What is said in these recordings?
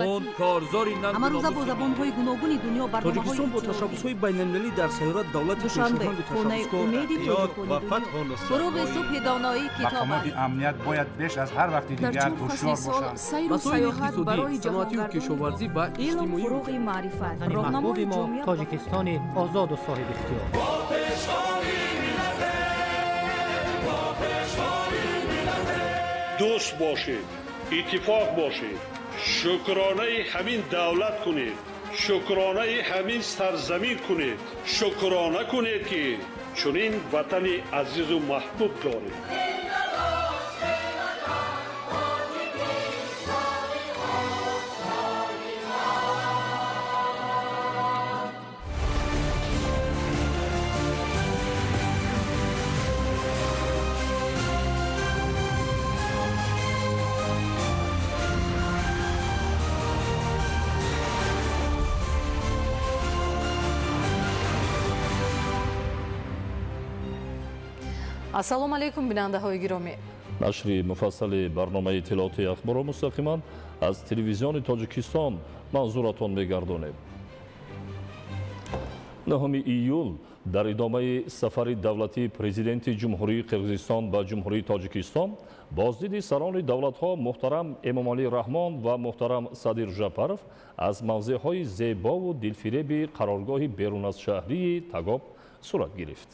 Афғон давлатӣ. Корзори нанг. Ҳамарӯза бо забонҳои гуногуни дунё барномаҳои Тоҷикистон бо иттилоотӣ. ташаббусҳои байналмилалӣ дар сайёра давлати Душанбе, пешоҳангу хонаи ташаббускор. умеди Ёд тоҷикони ва дунё. фатҳу Фуруғи нусратҳои субҳи доноӣ китоб Мақомоти аст. амният бояд беш аз ҳар вақти Дар дигар чор фасли ҳушёр сол бошанд. сайру Масоили саёҳат иқтисодӣ, барои саноатию ҷаҳонгардони кишоварзӣ ва илм иҷтимоию фуруғи маърифат, Ватани роҳнамои маҳбуби мо ҷомеа ба Тоҷикистони озоду соҳибихтиёр. Дӯст бошед, иттифоқ бошед, шукронаи ҳамин давлат кунед, шукронаи ҳамин сарзамин кунед, шукрона кунед, ки чунин ватани азизу маҳбуб доред. Ассалому алайкум, бинандаҳои гиромӣ. Нашри муфассали барномаи иттилоотии ахборро мустақиман аз Телевизиони Тоҷикистон манзуратон мегардонем. 9 июл дар идомаи сафари давлатии Президенти Ҷумҳурии Қирғизистон ба Ҷумҳурии Тоҷикистон боздиди сарони давлатҳо муҳтарам Эмомалӣ Раҳмон ва муҳтарам Садир Жапаров аз мавзеъҳои зебову дилфиреби қароргоҳи берун аз шаҳрии Тагоб сурат гирифт.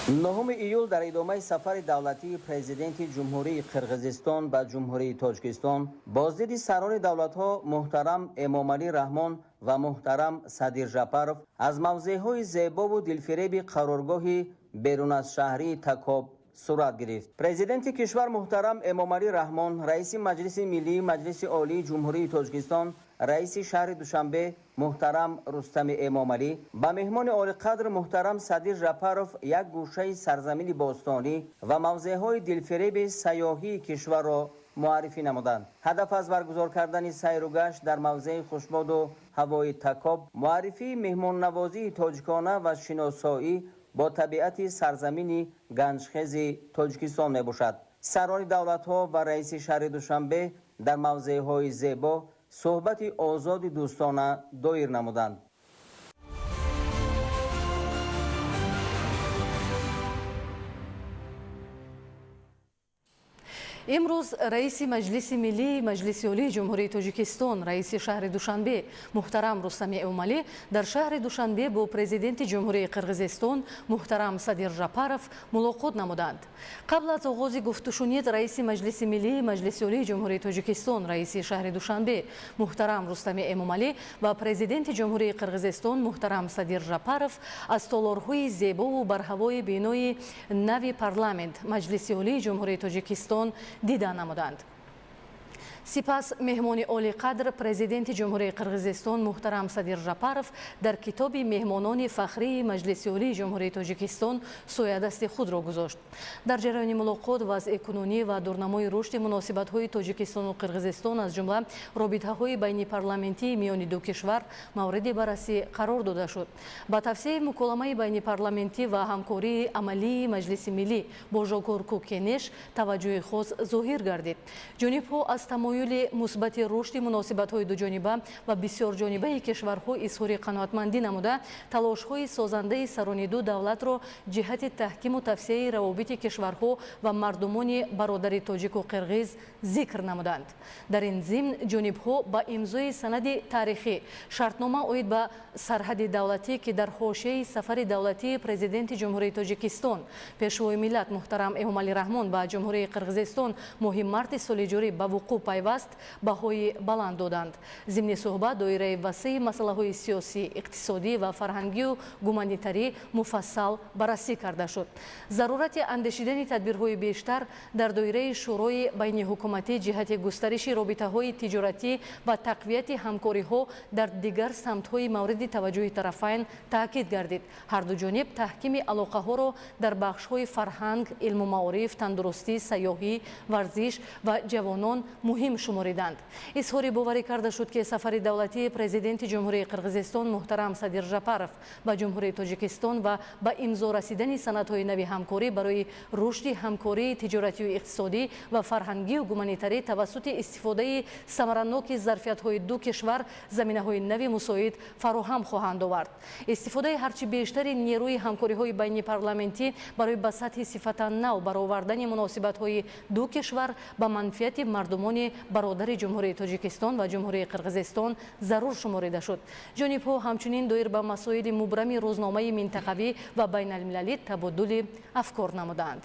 9 июл дар идомаи сафари давлатии Президенти Ҷумҳурии Қирғизистон ба Ҷумҳурии Тоҷикистон боздиди сарони давлатҳо муҳтарам Эмомалӣ Раҳмон ва муҳтарам Садир Жапаров аз мавзеъҳои зебову дилфиреби қароргоҳи берун аз шаҳрии Такоб сурат гирифт. Президенти кишвар муҳтарам Эмомалӣ Раҳмон, раиси Маҷлиси Миллии Маҷлиси Олии Ҷумҳурии Тоҷикистон, раиси шаҳри Душанбе муҳтарам Рустами Эмомалӣ ба меҳмони олиқадр муҳтарам Садир Жапаров як гӯшаи сарзамини бостонӣ ва мавзеъҳои дилфиреби сайёҳии кишварро муаррифӣ намуданд. Ҳадаф аз баргузор кардани сайру гашт дар мавзеи хушбоду ҳавои Такоб муаррифии меҳмоннавозии тоҷикона ва шиносоӣ бо табиати сарзамини ганҷхези Тоҷикистон мебошад. Сарони давлатҳо ва раиси шаҳри Душанбе дар мавзеъҳои зебо суҳбати озоди дӯстона доир намуданд. Имрӯз раиси Маҷлиси Миллии Маҷлиси Олии Ҷумҳурии Тоҷикистон, раиси шаҳри Душанбе муҳтарам Рустами Эмомалӣ дар шаҳри Душанбе бо Президенти Ҷумҳурии Қирғизистон муҳтарам Садир Жапаров мулоқот намуданд. Қабл аз оғози гуфтушунид раиси Маҷлиси Миллии Маҷлиси Олии Ҷумҳурии Тоҷикистон, раиси шаҳри Душанбе муҳтарам Рустами Эмомалӣ ва Президенти Ҷумҳурии Қирғизистон муҳтарам Садир Жапаров аз толорҳои зебову барҳавои бинои нави парламент Маҷлиси Олии Ҷумҳурии Тоҷикистон дида намуданд. Сипас меҳмони олиқадр, Президенти Ҷумҳурии Қирғизистон муҳтарам Садир Жапаров дар китоби меҳмонони фахрии Маҷлиси Олии Ҷумҳурии Тоҷикистон соядасти худро гузошт. Дар ҷараёни мулоқот вазъи кунунӣ ва дурнамои рушди муносибатҳои Тоҷикистону Қирғизистон, аз ҷумла робитаҳои байнипарламентии миёни ду кишвар мавриди баррасӣ қарор дода шуд. Ба тавсияи муколамаи байнипарламентӣ ва ҳамкории амалии Маҷлиси Миллӣ бо Жогорку Кенеш таваҷҷӯҳи хос зоҳир гардид. Ҷонибҳо аз тамоюли мусбати рушди муносибатҳои дуҷониба ва бисёрҷонибаи кишварҳо изҳори қаноатмандӣ намуда, талошҳои созандаи сарони ду давлатро ҷиҳати таҳкиму тавсияи равобити кишварҳо ва мардумони бародари тоҷику қирғиз зикр намуданд. Дар ин зимн ҷонибҳо ба имзои санади таърихӣ, шартнома оид ба сарҳади давлатӣ, ки дар ҳошияи сафари давлатии Президенти Ҷумҳурии Тоҷикистон, Пешвои миллат муҳтарам Эмомалӣ Раҳмон ба Ҷумҳурии Қирғизистон моҳи марти соли ҷорӣ ба вуқӯъ пайваст, баҳои баланд доданд. Зимни суҳбат доираи васеи масъалаҳои сиёсӣ, иқтисодӣ ва фарҳангию гуманитарӣ муфассал баррасӣ карда шуд. Зарурати андешидани тадбирҳои бештар дар доираи Шӯрои байниҳукуматӣ ҷиҳати густариши робитаҳои тиҷоратӣ ва тақвияти ҳамкориҳо дар дигар самтҳои мавриди таваҷҷӯҳи тарафайн таъкид гардид. Ҳарду ҷониб таҳкими алоқаҳоро дар бахшҳои фарҳанг, илму маориф, тандурустӣ, сайёҳӣ, варзиш ва ҷавонон муҳим муҳим шумориданд. Изҳори боварӣ карда шуд, ки сафари давлатии президенти Ҷумҳурии Қирғизистон муҳтарам Садир Жапаров ба Ҷумҳурии Тоҷикистон ва ба имзо расидани санадҳои нави ҳамкорӣ барои рушди ҳамкории тиҷоратию иқтисодӣ ва фарҳангию гуманитарӣ тавассути истифодаи самараноки зарфиятҳои ду кишвар заминаҳои нави мусоид фароҳам хоҳанд овард. Истифодаи ҳарчи бештари нерӯи ҳамкориҳои байнипарламентӣ барои ба сатҳи сифатан нав баровардани муносибатҳои ду кишвар ба манфиати мардумони бародари Ҷумҳурии Тоҷикистон ва Ҷумҳурии Қирғизистон зарур шуморида шуд. Ҷонибҳо ҳамчунин доир ба масоили мубрами рӯзномаи минтақавӣ ва байналмилалӣ табодули афкор намуданд.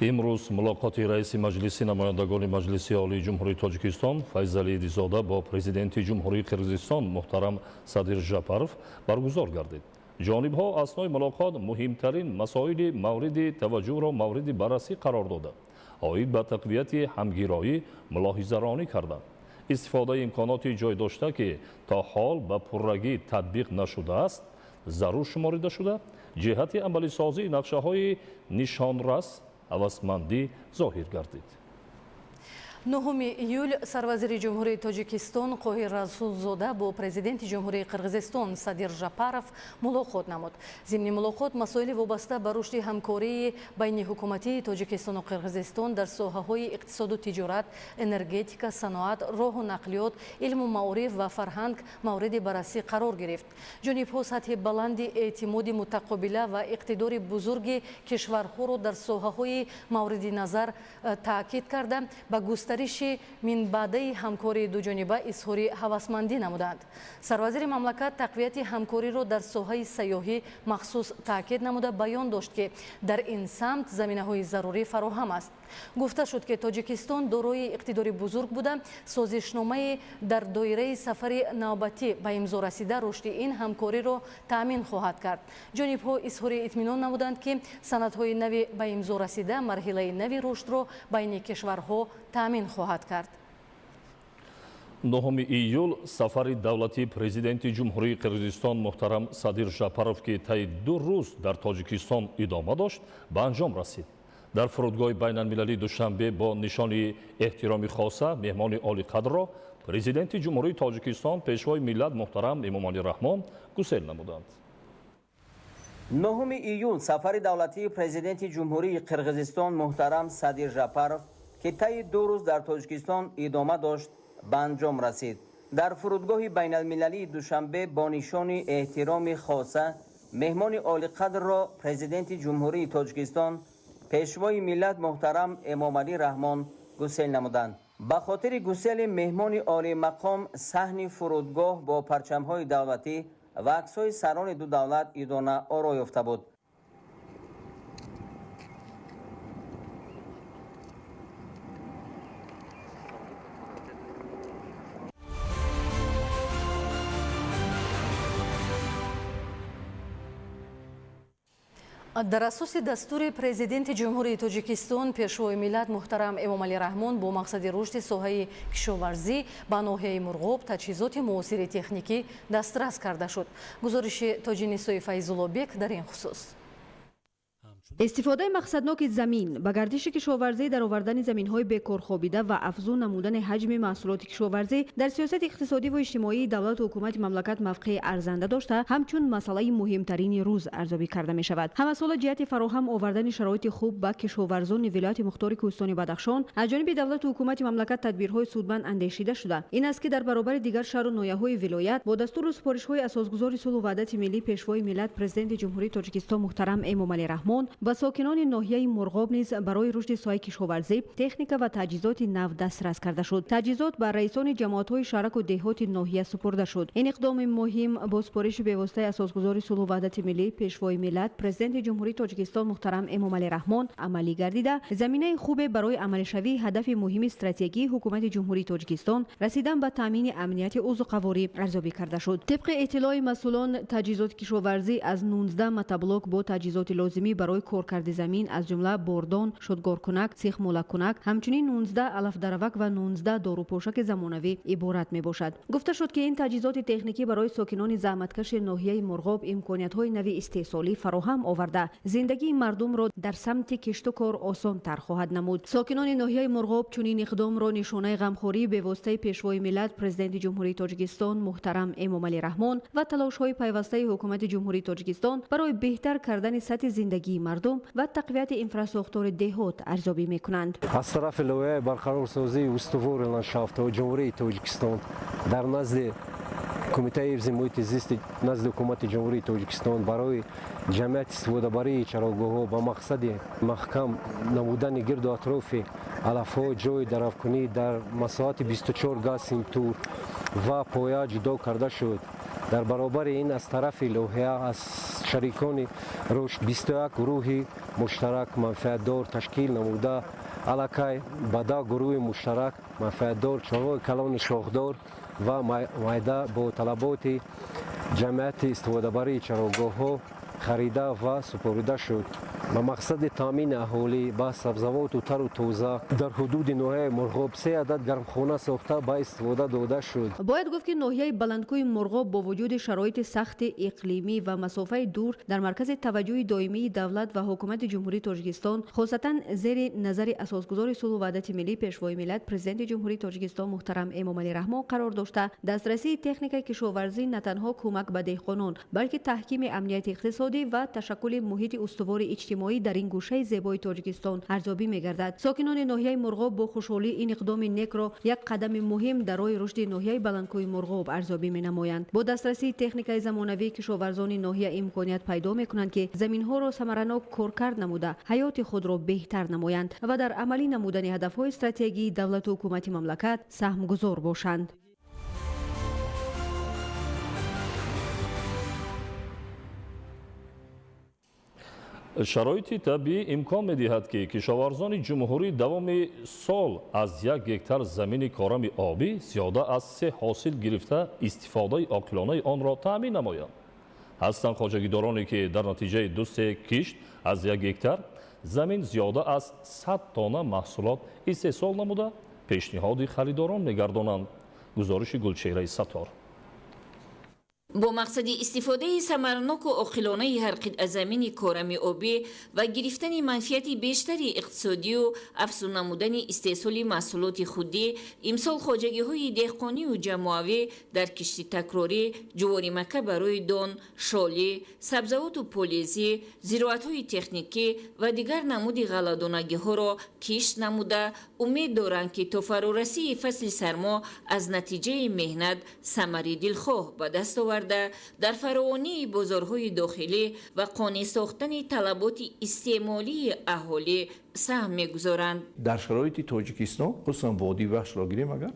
Имрӯз мулоқоти раиси Маҷлиси намояндагони Маҷлиси Олии Ҷумҳурии Тоҷикистон Файзалӣ Идизода бо президенти Ҷумҳурии Қирғизистон муҳтарам Садир Жапаров баргузор гардид. Ҷонибҳо аснои мулоқот муҳимтарин масоили мавриди таваҷҷӯҳро мавриди баррасӣ қарор дода, оид ба тақвияти ҳамгироӣ мулоҳизаронӣ карданд. Истифодаи имконоти ҷой дошта, ки то ҳол ба пуррагӣ татбиқ нашудааст, зарур шуморида шуда, ҷиҳати амалисозии нақшаҳои нишонрас ҳавасмандӣ зоҳир гардид. 9 июл сарвазири Ҷумҳурии Тоҷикистон Қоҳир Расулзода бо президенти Ҷумҳурии Қирғизистон Садир Жапаров мулоқот намуд. Зимни мулоқот масоили вобаста ба рушди ҳамкории байниҳукуматии Тоҷикистону Қирғизистон дар соҳаҳои иқтисоду тиҷорат, энергетика, саноат, роҳу нақлиёт, илму маориф ва фарҳанг мавриди баррасӣ қарор гирифт. Ҷонибҳо сатҳи баланди эътимоди мутақобила ва иқтидори бузурги кишварҳоро дар соҳаҳои мавриди назар таъкид карда, ба густариши минбаъдаи ҳамкории дуҷониба изҳори ҳавасмандӣ намуданд. Сарвазири мамлакат тақвияти ҳамкориро дар соҳаи сайёҳӣ махсус таъкид намуда баён дошт, ки дар ин самт заминаҳои зарурӣ фароҳам аст. Гуфта шуд, ки Тоҷикистон дорои иқтидори бузург буда, созишномаи дар доираи сафари навбатӣ ба имзо расида рушди ин ҳамкориро таъмин хоҳад кард. Ҷонибҳо изҳори итминон намуданд, ки санадҳои нави ба имзо расида марҳилаи нави рушдро байни кишварҳо таъмин хоҳад кард. 9 июл сафари давлатии президенти Ҷумҳурии Қирғизистон муҳтарам Садир Жапаров, ки таи 2 рӯз дар Тоҷикистон идома дошт, ба анҷом расид. Дар фурудгоҳи байналмилалии Душанбе бо нишони эҳтироми хоса меҳмони олиқадрро президенти Ҷумҳурии Тоҷикистон пешвои миллат муҳтарам Эмомалӣ Раҳмон гусел намуданд. 9 июл сафари давлатии президенти Ҷумҳурии Қирғизистон муҳтарам Садир Жапаров, ки таи 2 рӯз дар Тоҷикистон идома дошт, ба анҷом расид. Дар фурудгоҳи байналмилалии Душанбе бо нишони эҳтироми хоса меҳмони олиқадрро президенти Ҷумҳурии Тоҷикистон пешвои миллат муҳтарам Эмомалӣ Раҳмон гусел намуданд. Ба хотири гусели меҳмони олимақом саҳни фурудгоҳ бо парчамҳои давлатӣ ва аксҳои сарони ду давлат идона оро ёфта буд. Дар асоси дастури президенти Ҷумҳурии Тоҷикистон пешвои миллат муҳтарам Эмомалӣ Раҳмон бо мақсади рушди соҳаи кишоварзӣ ба ноҳияи Мурғоб таҷҳизоти муосири техникӣ дастрас карда шуд. Гузориши Тоҷинисои Файзуллобек дар ин хусус. Истифодаи мақсадноки замин ба гардиши кишоварзӣ, даровардани заминҳои бекорхобида ва афзун намудани ҳаҷми маҳсулоти кишоварзӣ дар сиёсати иқтисодӣ ва иҷтимоии давлату ҳукумати мамлакат мавқеи арзанда дошта, ҳамчун масъалаи муҳимтарини рӯз арзёбӣ карда мешавад. Ҳамасола ҷиҳати фароҳам овардани шароити хуб ба кишоварзони вилояти мухтори Кӯҳистони Бадахшон аз ҷониби давлату ҳукумати мамлакат тадбирҳои судманд андешида шуда. Ин аст, ки дар баробари дигар шаҳру ноҳияҳои вилоят бо дастуру супоришҳои асосгузори сулҳу ваҳдати миллӣ пешвои миллат президенти Ҷумҳурии Тоҷикистон муҳтарам Эмомалӣ Раҳмон ба сокинони ноҳияи Мурғоб низ барои рушди соҳаи кишоварзӣ техника ва таҷҳизоти нав дастрас карда шуд. Таҷҳизот ба раисони ҷамоатҳои шаҳраку деҳоти ноҳия супурда шуд. Ин иқдоми муҳим бо супориши бевоситаи асосгузори сулҳу ваҳдати миллӣ пешвои миллат президенти Ҷумҳурии Тоҷикистон муҳтарам Эмомалӣ Раҳмон амалӣ гардида, заминаи хубе барои амалишавии ҳадафи муҳими стратегии ҳукумати Ҷумҳурии Тоҷикистон расидан ба таъмини амнияти озуқаворӣ арзёбӣ карда шуд. Тибқи иттилои масъулон, таҷҳизоти кишоварзӣ аз 19 мотоблок бо таҷҳизоти лозимӣ барои коркарди замин, аз ҷумла бордон, шудгоркунак, сихмолаккунак, ҳамчунин 19 алафдаравак ва 19 дорупошаки замонавӣ иборат мебошад. Гуфта шуд, ки ин таҷҳизоти техникӣ барои сокинони заҳматкаши ноҳияи Мурғоб имкониятҳои нави истеҳсолӣ фароҳам оварда, зиндагии мардумро дар самти кишту кор осонтар хоҳад намуд. Сокинони ноҳияи Мурғоб чунин иқдомро нишонаи ғамхории бевоситаи Пешвои миллат, Президенти Ҷумҳурии Тоҷикистон муҳтарам Эмомалӣ Раҳмон ва талошҳои пайвастаи Ҳукумати Ҷумҳурии Тоҷикистон барои беҳтар кардани сатҳи зиндагии мардум ва тақвияти инфрасохтори деҳот арзёбӣ мекунанд. Аз тарафи лоиҳаи барқарорсозии устувори ландшафтҳои Ҷумҳурии Тоҷикистон дар назди Кумитаи ҳифзи муҳити зисти назди Ҳукумати Ҷумҳурии Тоҷикистон барои ҷамъияти истифодабарии чарогоҳҳо ба мақсади маҳкам намудани гирду атрофи алафҳо ҷойи даравкунӣ дар масоҳати 24 га симтур ва поя ҷудо карда шуд. Дар баробари ин аз тарафи лоиҳа аз шарикони рушд 21 гурӯҳи муштарак манфиатдор ташкил намуда, аллакай ба 10 гурӯҳи муштарак манфиатдор чорвои калони шохдор ва майда бо талаботи ҷамъияти истифодабарии чарогоҳҳо харида ва супорида шуд. Ба мақсади таъмини аҳолӣ ба сабзавоту тару тоза дар ҳудуди ноҳияи Мурғоб 3 адад гармхона сохта ба истифода дода шуд. Бояд гуфт, ки ноҳияи баландкӯи Мурғоб бо вуҷуди шароити сахти иқлимӣ ва масофаи дур дар маркази таваҷҷӯҳи доимии давлат ва Ҳукумати Ҷумҳурии Тоҷикистон, хосатан зери назари асосгузори сулҳу ваҳдати миллӣ, Пешвои миллат, Президенти Ҷумҳурии Тоҷикистон муҳтарам Эмомалӣ Раҳмон қарор дошта, дастрасии техникаи кишоварзӣ на танҳо кӯмак ба деҳқонон, балки таҳкими амнияти иқтисодӣ ва ташаккули муҳити устувори иҷтимоӣ дар ин гӯшаи зебои Тоҷикистон арзёбӣ мегардад. Сокинони ноҳияи Мурғоб бо хушҳолӣ ин иқдоми некро як қадами муҳим дар роҳи рушди ноҳияи баландкӯи Мурғоб арзёбӣ менамоянд. Бо дастрасии техникаи замонавӣ кишоварзони ноҳия имконият пайдо мекунанд, ки заминҳоро самаранок коркард намуда, ҳаёти худро беҳтар намоянд ва дар амалӣ намудани ҳадафҳои стратегии давлату ҳукумати мамлакат саҳмгузор бошанд. Шароити табиӣ имкон медиҳад, ки кишоварзони ҷумҳурӣ давоми сол аз 1 гектар замини корами обӣ зиёда аз 3 ҳосил гирифта истифодаи оқилонаи онро таъмин намоянд. Ҳастанд хоҷагидороне, ки дар натиҷаи 2-3 кишт аз 1 гектар замин зиёда аз 100 тонна маҳсулот истеҳсол намуда пешниҳоди харидорон мегардонанд. Гузориши Гулчеҳраи Саттор. Бо мақсади истифодаи самарноку оқилонаи ҳар қитъа замини корами обӣ ва гирифтани манфиати бештари иқтисодию афзун намудани истеҳсоли маҳсулоти худӣ, имсол хоҷагиҳои деҳқонию ҷамоавӣ дар кишти такрорӣ ҷуворимакка барои дон, шолӣ, сабзавоту полезӣ, зироатҳои техникӣ ва дигар намуди ғалладонагиҳоро кишт намуда, умед доранд, ки то фарорасии фасли сармо аз натиҷаи меҳнат самари дилхоҳ ба даст овард, дар фаровонии бозорҳои дохилӣ ва қонеъ сохтани талаботи истеъмолии аҳолӣ саҳм мегузоранд. Дар шароити Тоҷикистон, хусусан водии Вахшро гирем, агар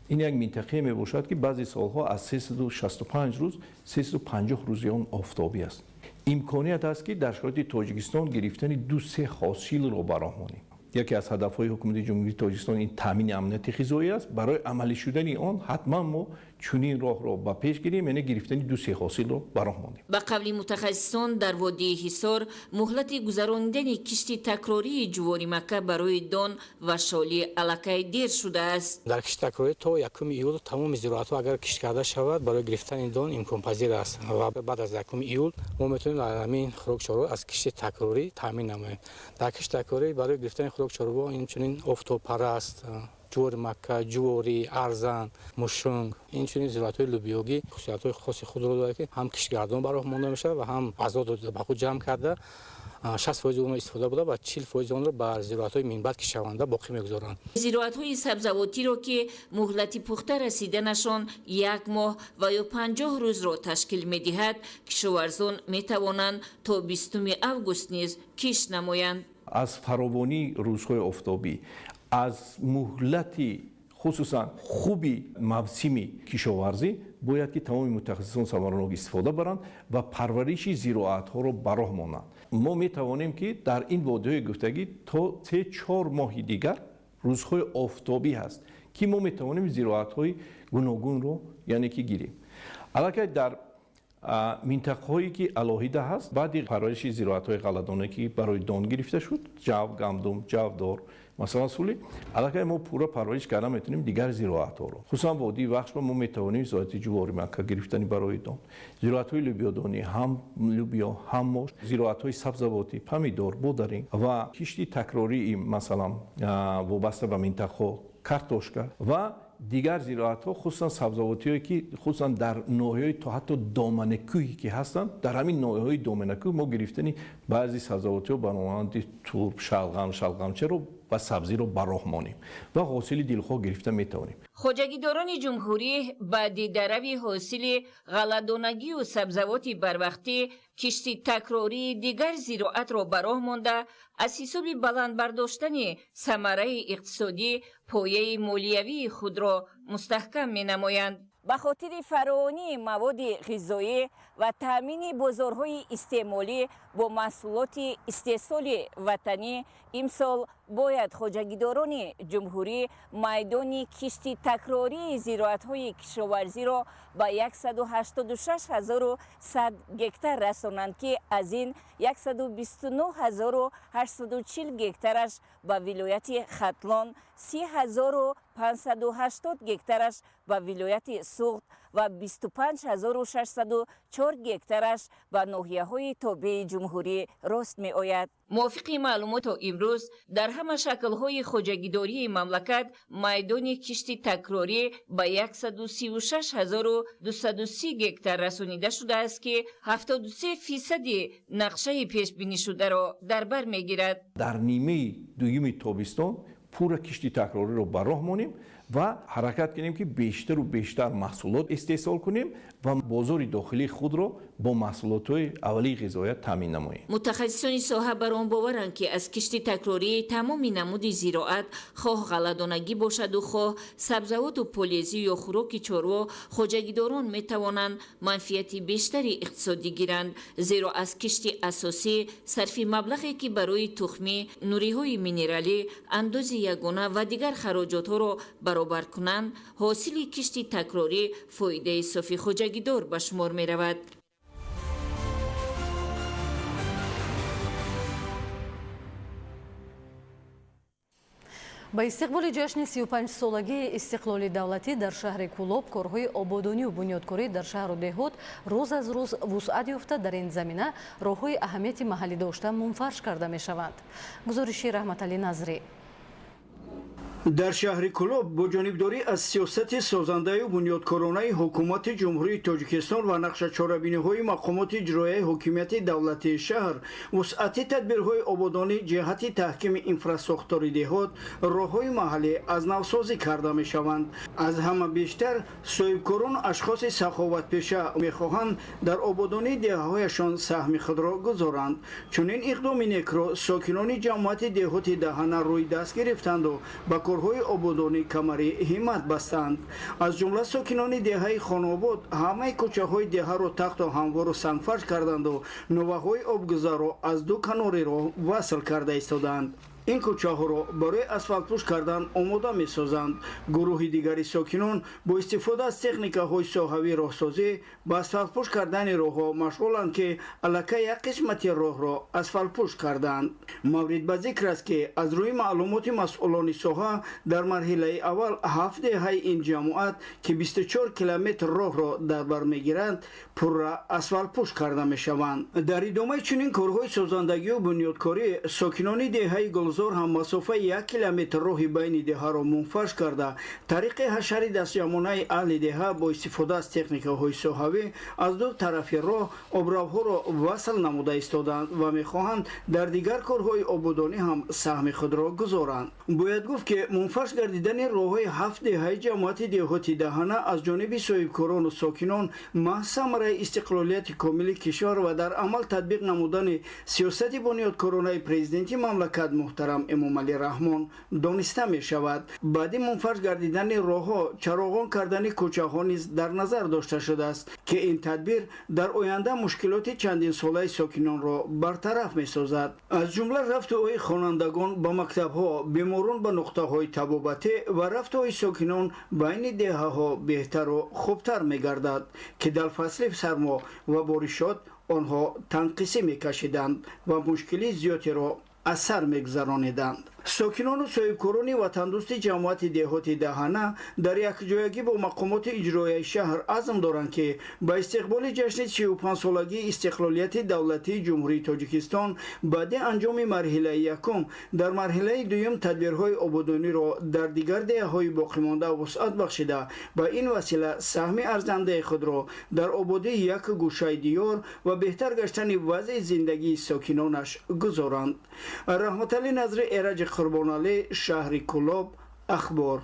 ин як минтақае мебошад, ки баъзе солҳо аз 365 рӯз 350 рӯзи он офтобӣ аст. Имконият аст, ки дар шароити Тоҷикистон гирифтани 2-3 ҳосилро ба роҳ монем. Яке аз ҳадафҳои Ҳукумати Ҷумҳурии Тоҷикистон ин таъмини амнияти ғизоӣ аст. Барои амалӣ шудани он ҳатман мо чунин роҳро ба пеш гирем, яъне гирифтани 2-3 ҳосилро ба роҳ монем. Ба қавли мутахассисон, дар водии Ҳисор муҳлати гузаронидани кишти такрории ҷуворимакка барои дон ва шолӣ аллакай дер шудааст. Дар кишти такрорӣ то 1 июл тамоми зироатҳо агар кишт карда шавад, барои гирифтани дон имконпазир аст ва баъд аз 1 июл мо метавонем ҳамин хӯрокчорво аз кишти такрорӣ таъмин намоем. Дар кишти такрорӣ барои гирифтани хӯрокчорво инчунин офтобпараст, ҷуворимакка, ҷуворӣ, арзан, мушунг, инчунин зироатҳои лӯбиёгӣ хусусиятҳои хоси худро дорад, ки ҳам киштгардон ба роҳ монда мешавад ва ҳам азотро ба худ ҷамъ карда 60% онро истифода буда ва 40% онро ба зироатҳои минбаъд кишаванда боқӣ мегузоранд. Зироатҳои сабзавотиро, ки муҳлати пухта расиданашон 1 моҳ ва ё 50 рӯзро ташкил медиҳад, кишоварзон метавонанд то 20 август низ кишт намоянд. Аз фаровонии рӯзҳои офтобӣ, аз муҳлати хусусан хуби мавсими кишоварзӣ бояд ки тамоми мутахассисон самаранок истифода баранд ва парвариши зироатҳоро ба роҳ монанд. Мо метавонем, ки дар ин водиҳои гуфтагӣ то 3-4 моҳи дигар рӯзҳои офтобӣ ҳаст, ки мо метавонем зироатҳои гуногунро яъне ки гирем. Аллакай дар Минтақаҳое ки алоҳида ҳаст, баъди парвариши зироатҳои ғалладона, ки барои дон гирифта шуд, ҷав, гандум, ҷавдор, масалан сули, аллакай мо пурра парвариш карда метавонем дигар зироатҳоро. Хусусан водии Вахшба мо метавонем зироати ҷуворимакка гирифтани барои дон, зироатҳои лӯбиёдонӣ, ҳам лӯбиё, ҳам мош, зироатҳои сабзавотӣ, помидор, бодаринг ва кишти такрории, масалан, вобаста ба минтақаҳо картошка ва дигар зироатҳо, хусусан сабзавотиҳое ки хусусан дар ноҳияҳои то ҳатто доманакӯҳе ки ҳастанд, дар ҳамин ноҳияҳои доманакӯҳ мо гирифтани баъзе сабзавотиҳо ба монанди турб, шалғам, шалғамчаро ва сабзиро ба роҳ монем ва ҳосили дилхоҳ гирифта метавонем. Хоҷагидорони ҷумҳурӣ баъди дарави ҳосили ғалладонагию сабзавоти барвақтӣ кишти такрории дигар зироатро ба роҳ монда, аз ҳисоби баланд бардоштани самараи иқтисодӣ пояи молиявии худро мустаҳкам менамоянд. Ба хотири фаровонии маводи ғизоӣ ва таъмини бозорҳои истеъмолӣ бо маҳсулоти истеҳсоли ватанӣ имсол бояд хоҷагидорони ҷумҳурӣ майдони кишти такрории зироатҳои кишоварзиро ба 186 100 гектар расонанд, ки аз ин 129 840 гектараш ба вилояти Хатлон, 30 580 гектараш ба вилояти Суғд ва 25 604 гектараш ба ноҳияҳои тобеи ҷумҳурӣ рост меояд. Мувофиқи маълумот, то имрӯз дар ҳама шаклҳои хоҷагидории мамлакат майдони кишти такрорӣ ба 136 230 гектар расонида шудааст, ки 73 фисади нақшаи пешбинишударо дар бар мегирад. Дар нимаи дуюми тобистон пурра кишти такрориро ба роҳ монем ва ҳаракат кунем, ки бештару бештар маҳсулот истеҳсол кунем ва бозори дохилии худро бо маҳсулотҳои аввалии ғизоят таъмин намоем. Мутахассисони соҳа бар он боваранд, ки аз кишти такрории тамоми намуди зироат, хоҳ ғалладонагӣ бошаду хоҳ сабзавоту полезӣ ё хӯроки чорво, хоҷагидорон метавонанд манфиати бештари иқтисодӣ гиранд, зеро аз кишти асосӣ сарфи маблағе, ки барои тухмӣ, нуриҳои минералӣ, андози ягона ва дигар хароҷотҳоро баробар кунанд, ҳосили кишти такрорӣ фоидаи софи хоҷагидор ба шумор меравад. Ба истиқболи ҷашни 35-солагии истиқлоли давлатӣ дар шаҳри Кӯлоб корҳои ободонию бунёдкорӣ дар шаҳру деҳот рӯз аз рӯз вусъат ёфта, дар ин замина роҳҳои аҳамияти маҳаллӣ дошта мунфарш карда мешаванд. Гузориши Раҳматалӣ Назрӣ. Дар шаҳри Кӯлоб бо ҷонибдорӣ аз сиёсати созандаю бунёдкоронаи ҳукумати Ҷумҳурии Тоҷикистон ва нақшачорабиниҳои мақомоти иҷроияи ҳокимияти давлатии шаҳр вусъати тадбирҳои ободонӣ ҷиҳати таҳкими инфрасохтори деҳот, роҳҳои маҳаллӣ аз навсозӣ карда мешаванд. Аз ҳама бештар соҳибкорону ашхоси саховатпеша мехоҳанд дар ободонии деҳаҳояшон саҳми худро гузоранд. Чунин иқдоми некро сокинони ҷамоати деҳоти Даҳана рӯи даст гирифтанду ба корҳои ободонӣ камари ҳиммат бастанд. Аз ҷумла сокинони деҳаи Хонобод ҳамаи кӯчаҳои деҳаро тахту ҳамвору сангфарш карданду нуваҳои обгузарро аз ду канори роҳ васл карда истоданд. Ин кӯчаҳоро барои асфалтпӯш кардан омода месозанд. Гурӯҳи дигари сокинон бо истифода аз техникаҳои соҳавии роҳсозӣ ба асфалтпӯш кардани роҳҳо машғуланд, ки аллакай як қисмати роҳро асфалтпӯш карданд. Маврид ба зикр аст, ки аз рӯи маълумоти масъулони соҳа дар марҳилаи аввал ҳафт деҳаи ин ҷамоат, ки 24 километр роҳро дар бар мегиранд, пурра асфалтпӯш карда мешаванд. Дар идомаи чунин корҳои созандагию бунёдкорӣ сокинони деҳаи Гулзор ҳам масофаи 1 километр роҳи байни деҳаро мунфарш карда, тариқи ҳашари дастҷамъонаи аҳли деҳа бо истифода аз техникаҳои соҳавӣ аз ду тарафи роҳ обравҳоро васл намуда истоданд ва мехоҳанд дар дигар корҳои ободонӣ ҳам саҳми худро гузоранд. Бояд гуфт, ки мунфарш гардидани роҳҳои ҳафт деҳаи ҷамоати деҳоти Даҳана аз ҷониби соҳибкорону сокинон маҳз самараи истиқлолияти комили кишвар ва дар амал татбиқ намудани сиёсати бунёдкоронаи президенти мамлакат муҳтарам муҳтарам Эмомалӣ Раҳмон дониста мешавад. Баъди мунфарҷ гардидани роҳҳо, чароғон кардани кӯчаҳо низ дар назар дошта шудааст, ки ин тадбир дар оянда мушкилоти чандинсолаи сокинонро бартараф месозад. Аз ҷумла рафту ои хонандагон ба мактабҳо, беморон ба нуқтаҳои табобатӣ ва рафту ои сокинон байни деҳаҳо беҳтару хубтар мегардад, ки дар фасли сармо ва боришот онҳо танқисӣ мекашиданд ва мушкилии зиёдеро аз сар мегузарониданд. Сокинону соҳибкорони ватандӯсти ҷамоати деҳоти Даҳана дар якҷоягӣ бо мақомоти иҷроияи шаҳр азм доранд, ки ба истиқболи ҷашни 35-солагии истиқлолияти давлатии Ҷумҳурии Тоҷикистон баъди анҷоми марҳилаи якум дар марҳилаи дуюм тадбирҳои ободониро дар дигар деҳаҳои боқимонда вусъат бахшида, ба ин васила саҳми арзандаи худро дар ободии як гӯшаи диёр ва беҳтар гаштани вазъи зиндагии сокинонаш гузоранд. Раҳматалӣ Назри, Эраҷи Қурбоналӣ, шаҳри Кӯлоб, Ахбор.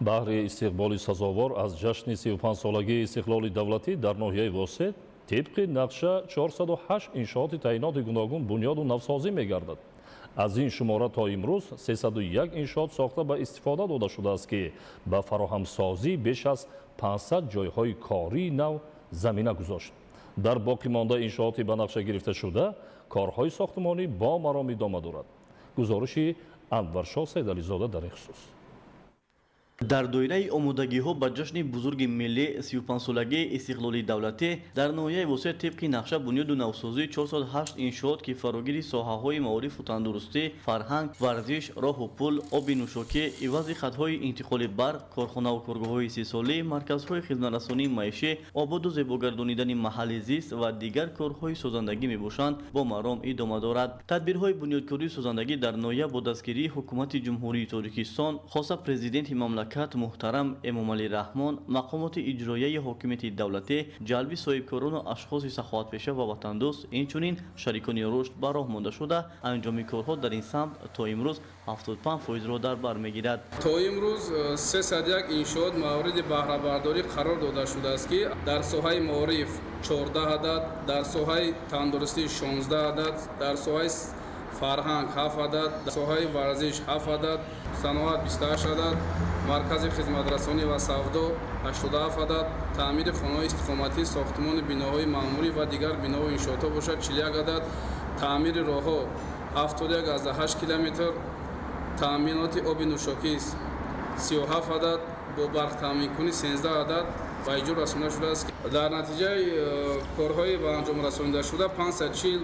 Баҳри истиқболи сазовор аз ҷашни 35-солагии истиқлоли давлатӣ дар ноҳияи Восеъ тибқи нақша 408 иншооти таъиноти гуногун бунёду навсозӣ мегардад. Аз ин шумора то имрӯз 301 иншоот сохта ба истифода дода шудааст, ки ба фароҳамсозӣ беш аз 500 ҷойҳои кории нав замина гузошт. Дар боқӣ монда иншооти ба нақша гирифта шуда корҳои сохтмонӣ бо маром идома дорад. Гузориши Анваршоҳ Сайдализода дар ин хусус. Дар доираи омодагиҳо ба ҷашни бузурги миллӣ 35-солагии истиқлоли давлатӣ дар ноҳияи Восеъ тибқи нақша бунёду навсозии 408 иншоот, ки фарогири соҳаҳои маорифу тандурустӣ, фарҳанг, варзиш, роҳу пул, оби нӯшокӣ, ивази хатҳои интиқоли барқ, корхонаву коргоҳҳои истеҳсолӣ, марказҳои хизматрасонии маишӣ, ободу зебогардонидани маҳалли зист ва дигар корҳои созандагӣ мебошанд, бо маром идома дорад. Тадбирҳои бунёдкории созандагӣ дар ноҳия бо дастгирии ҳукумати Ҷумҳурии Тоҷикистон, хоса президенти мамлакат муҳтарам Эмомалӣ Раҳмон, мақомоти иҷроияи ҳокимияти давлатӣ, ҷалби соҳибкорону ашхоси саховатпеша ва ватандӯст, инчунин шарикони рушд ба роҳ монда шуда, анҷоми корҳо дар ин самт то имрӯз 75%-ро дар бар мегирад. То имрӯз 301 иншоот мавриди баҳрабардорӣ қарор дода шудааст, ки дар соҳаи маориф 14 адад, дар соҳаи тандурустӣ 16 адад, дар соҳаи фарҳанг 7 адад, соҳаи варзиш 7 адад, саноат 28 адад, маркази хизматрасонӣ ва савдо 87 адад, таъмири хонаҳои истиқоматӣ, сохтмони биноҳои маъмурӣ ва дигар биноҳу иншоотҳо бошад 41 адад, таъмири роҳҳо 71,8 километр, таъминоти оби нӯшокӣ 37 адад, бо барқ таъминкунӣ 13 адад ба иҷро расонда шудааст. Дар натиҷаи корҳои ба анҷом расонидашуда 540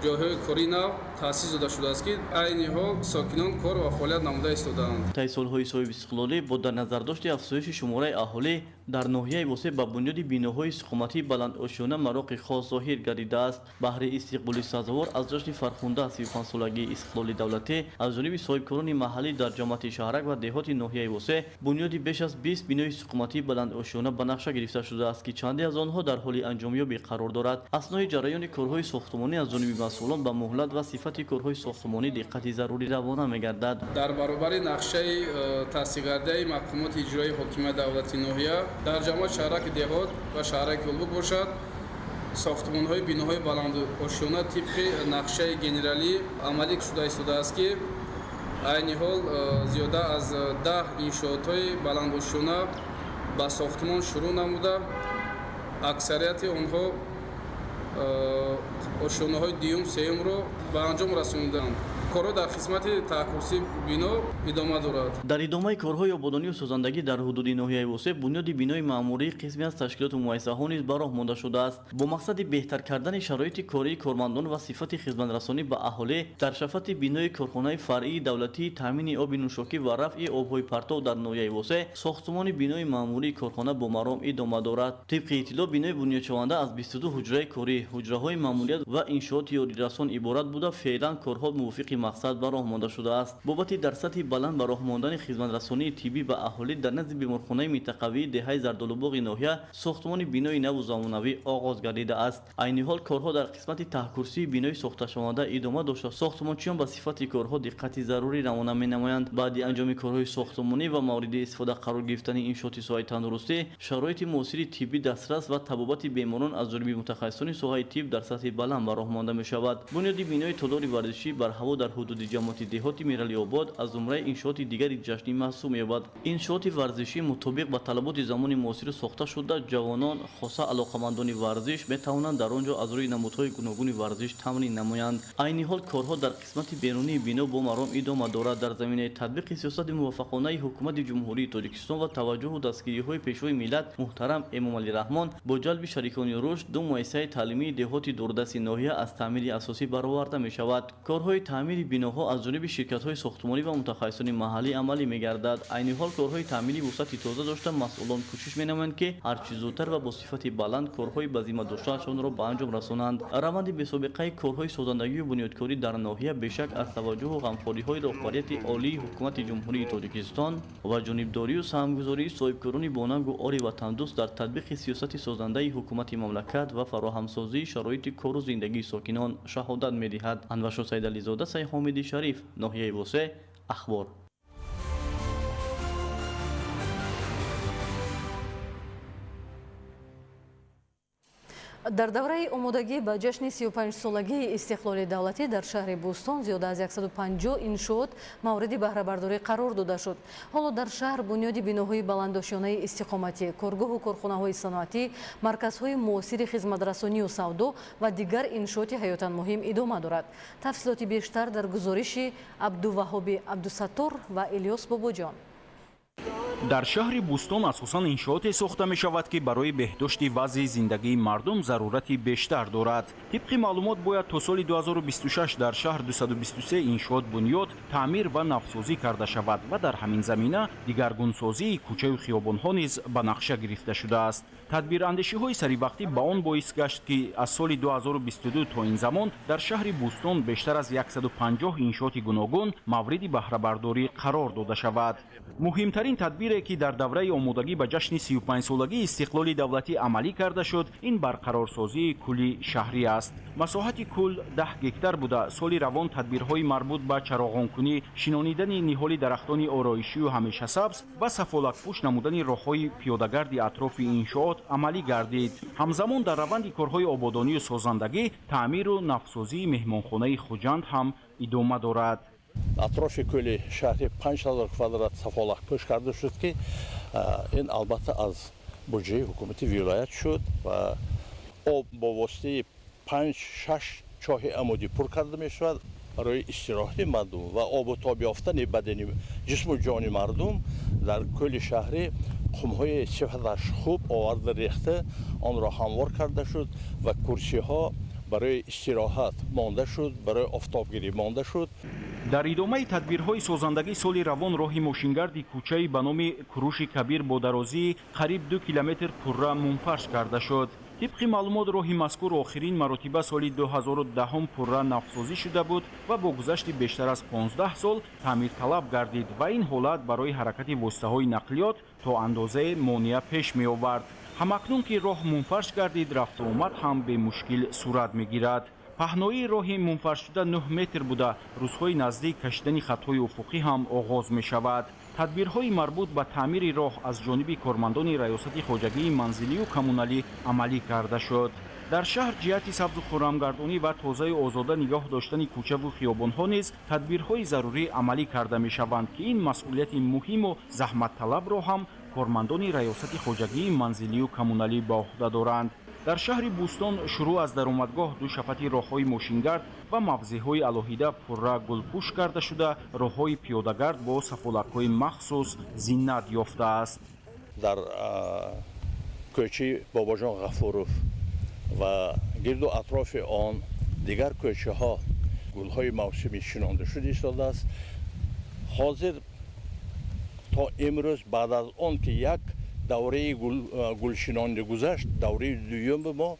ҷойҳои кории нав таъсис дода шудааст, ки айни ҳол сокинон кор ва фаъолият намуда истодаанд. Таи солҳои соҳибистиқлолӣ бо дар назардошти афзоиши шумораи аҳолӣ дар ноҳияи Восеъ ба бунёди биноҳои истиқоматии баландошёна мароқи хос зоҳир гардидааст. Баҳри истиқболи сазовор аз ҷашни фархунда 35-солагии истиқлоли давлатӣ аз ҷониби соҳибкорони маҳаллӣ дар ҷамоати шаҳрак ва деҳоти ноҳияи Восеъ бунёди беш аз 20 бинои истиқоматии баландошёна ба нақша гирифта шудааст, ки чанде аз онҳо дар ҳоли анҷомёбӣ қарор дорад. Аснои ҷараёни корҳои сохтмонӣ аз ҷониби масъулон ба муҳлат ва сифати корҳои сохтмонӣ диққати зарурӣ равона мегардад. Дар баробари нақшаи таҳсилгардаи мақомоти иҷроии ҳокимияти давлати ноҳия дар ҷамоат шаҳраки деҳот ва шаҳраки Ҳулбук бошад, сохтмонҳои биноҳои баландошёна тибқи нақшаи генералӣ амалӣ шуда истодааст, ки айни ҳол зиёда аз 10 иншоотҳои баландошёна ба сохтмон шурӯъ намуда, аксарияти онҳо ошёнаҳои дуюм сеюмро ба анҷом расонидаанд. Корҳо дар қисмати таҳкурсии бино идома дорад. Дар идомаи корҳои ободонию созандагӣ дар ҳудуди ноҳияи Восеъ бунёди бинои маъмурии қисме аз ташкилоту муассисаҳо низ ба роҳ монда шудааст. Бо мақсади беҳтар кардани шароити кории кормандон ва сифати хизматрасонӣ ба аҳолӣ дар шафати бинои корхонаи фаръии давлатии таъмини оби нӯшокӣ ва рафъи обҳои партов дар ноҳияи Восеъ сохтмони бинои маъмурии корхона бо маром идома дорад. Тибқи иттилоъ, бинои бунёдшаванда аз 22 ҳуҷраи корӣ, ҳуҷраҳои маъмурият ва иншооти ёрирасон иборат буда, феълан корҳо мувофиқи мақсад ба роҳ монда шудааст. Бобати дар сатҳи баланд ба роҳ мондани хизматрасонии тиббӣ ба аҳолӣ дар назди беморхонаи минтақавии деҳаи Зардолубоғи ноҳия сохтмони бинои наву замонавӣ оғоз гардидааст. Айни ҳол корҳо дар қисмати таҳкурсии бинои сохташаванда идома дошта, сохтмончиён ба сифати корҳо диққати зарурӣ равона менамоянд. Баъди анҷоми корҳои сохтмонӣ ва мавриди истифода қарор гирифтани иншооти соҳаи тандурустӣ, шароити муосири тиббӣ дастрас ва табобати беморон аз ҷониби мутахассисони соҳаи тиб дар сатҳи баланд ба роҳ монда мешавад. Бунёди бинои толори варзишӣ барҳаво дар ҳудуди ҷамоати деҳоти Мералиобод аз зумраи иншооти дигари ҷашнӣ маҳсуб меёбад. Иншооти варзишӣ мутобиқ ба талаботи замони муосир сохта шуда, ҷавонон, хоса алоқамандони варзиш метавонанд дар он ҷо аз рӯи намудҳои гуногуни варзиш тамрин намоянд. Айни ҳол корҳо дар қисмати берунии бино бо маром идома дорад. Дар заминаи татбиқи сиёсати муваффақонаи ҳукумати Ҷумҳурии Тоҷикистон ва таваҷҷуҳу дастгириҳои Пешвои миллат муҳтарам Эмомалӣ Раҳмон бо ҷалби шарикони рушд, ду муассисаи таълимии деҳоти дурдасти ноҳия аз таъмири асосӣ бароварда мешавад. Корҳои таъмири биноҳо аз ҷониби ширкатҳои сохтмонӣ ва мутахассисони маҳаллӣ амалӣ мегардад. Айни ҳол корҳои таъмири вусъати тоза дошта, масъулон кӯшиш менамоянд, ки ҳарчи зудтар ва бо сифати баланд корҳои ба зимма доштаашонро ба анҷом расонанд. Раванди бесобиқаи корҳои созандагию бунёдкорӣ дар ноҳия бешак аз таваҷҷуҳу ғамхориҳои роҳбарияти олии ҳукумати Ҷумҳурии Тоҷикистон ва ҷонибдорию саҳмгузории соҳибкорони бонангу ори ватандӯст дар татбиқи сиёсати созандаи ҳукумати мамлакат ва фароҳамсозии шароити кору зиндагии сокинон шаҳодат медиҳад. Анваршо Саидализода, Сайҳомиди Шариф, ноҳияи Восе, Ахбор. Дар давраи омодагӣ ба ҷашни 35-солагии истиқлоли давлатӣ дар шаҳри Бӯстон зиёда аз 150 иншоот мавриди баҳрабардорӣ қарор дода шуд. Ҳоло дар шаҳр бунёди биноҳои баландошёнаи истиқоматӣ, коргоҳу корхонаҳои саноатӣ, марказҳои муосири хизматрасонию савдо ва дигар иншооти ҳаётан муҳим идома дорад. Тафсилоти бештар дар гузориши Абдуваҳоби Абдусаттор ва Илёс Бобоҷон. Дар шаҳри Бӯстон асосан иншооте сохта мешавад, ки барои беҳдошти вазъи зиндагии мардум зарурати бештар дорад. Тибқи маълумот, бояд то соли 2026 дар шаҳр 223 иншоот бунёд, таъмир ва навсозӣ карда шавад ва дар ҳамин замина дигаргунсозии кӯчаю хиёбонҳо низ ба нақша гирифта шудааст. Тадбирандешиҳои саривақтӣ ба он боис гашт, ки аз соли 2022 то ин замон дар шаҳри Бӯстон бештар аз 150 иншооти гуногун мавриди баҳрабардорӣ қарор дода шавад. Муҳимтарин тадбире, ки дар давраи омодагӣ ба ҷашни 35-солагии истиқлоли давлатӣ амалӣ карда шуд, ин барқарорсозии кӯли шаҳрӣ аст. Масоҳати кӯл 10 гектар буда, соли равон тадбирҳои марбут ба чароғонкунӣ, шинонидани ниҳоли дарахтони ороишию ҳамешасабз ва сафолакпӯш намудани роҳҳои пиёдагарди атрофи иншоот амалӣ гардид. Ҳамзамон дар раванди корҳои ободонию созандагӣ, таъмиру навсозии меҳмонхонаи Хуҷанд ҳам идома дорад. Атрофи кӯли шаҳри 5000 квадрат сафолакпӯш карда шуд, ки ин албатта аз буҷаи ҳукумати вилоят шуд ва об бо воситаи 5-6 чоҳи амудӣ пур карда мешавад барои истироҳати мардум ва обу тоб ёфтани бадани ҷисму ҷони мардум. Дар кӯли шаҳрӣ қумҳои сифаташ хуб оварда рехта, онро ҳамвор карда шуд ва курсиҳо барои истироҳат монда шуд, барои офтобгирӣ монда шуд. Дар идомаи тадбирҳои созандагӣ соли равон роҳи мошингарди кӯчаи ба номи Куруши Кабир бо дарозии қариб 2 километр пурра мунфарш карда шуд. Тибқи маълумот, роҳи мазкур охирин маротиба соли 2010 пурра навсозӣ шуда буд ва бо гузашти бештар аз 15 сол таъмирталаб гардид ва ин ҳолат барои ҳаракати воситаҳои нақлиёт то андозае монеа пеш меовард. Ҳамакнун ки роҳ мунфарш гардид, рафтуомад ҳам бемушкил сурат мегирад. Паҳноии роҳи мунфаршшуда 9 метр буда, рӯзҳои наздик кашидани хатҳои уфуқӣ ҳам оғоз мешавад. Тадбирҳои марбут ба таъмири роҳ аз ҷониби кормандони раёсати хоҷагии манзилию коммуналӣ амалӣ карда шуд. Дар шаҳр ҷиҳати сабзу хуррамгардонӣ ва тозаю озода нигоҳ доштани кӯчаву хиёбонҳо низ тадбирҳои зарурӣ амалӣ карда мешаванд, ки ин масъулияти муҳиму заҳматталабро ҳам кормандони раёсати хоҷагии манзилию коммуналӣ ба уҳда доранд. Дар шаҳри Бӯстон шурӯъ аз даромадгоҳ ду шафати роҳҳои мошингард ва мавзеъҳои алоҳида пурра гулпӯш карда шуда, роҳҳои пиёдагард бо сафолакҳои махсус зинат ёфтааст. Дар кӯчаи Бобоҷон Ғафуров ва гирду атрофи он дигар кӯчаҳо гулҳои мавсимӣ шинонда шуда истодааст. Ҳозир то имрӯз баъд аз он ки як давраи гулшинонӣ гузашт, давраи дуюми мо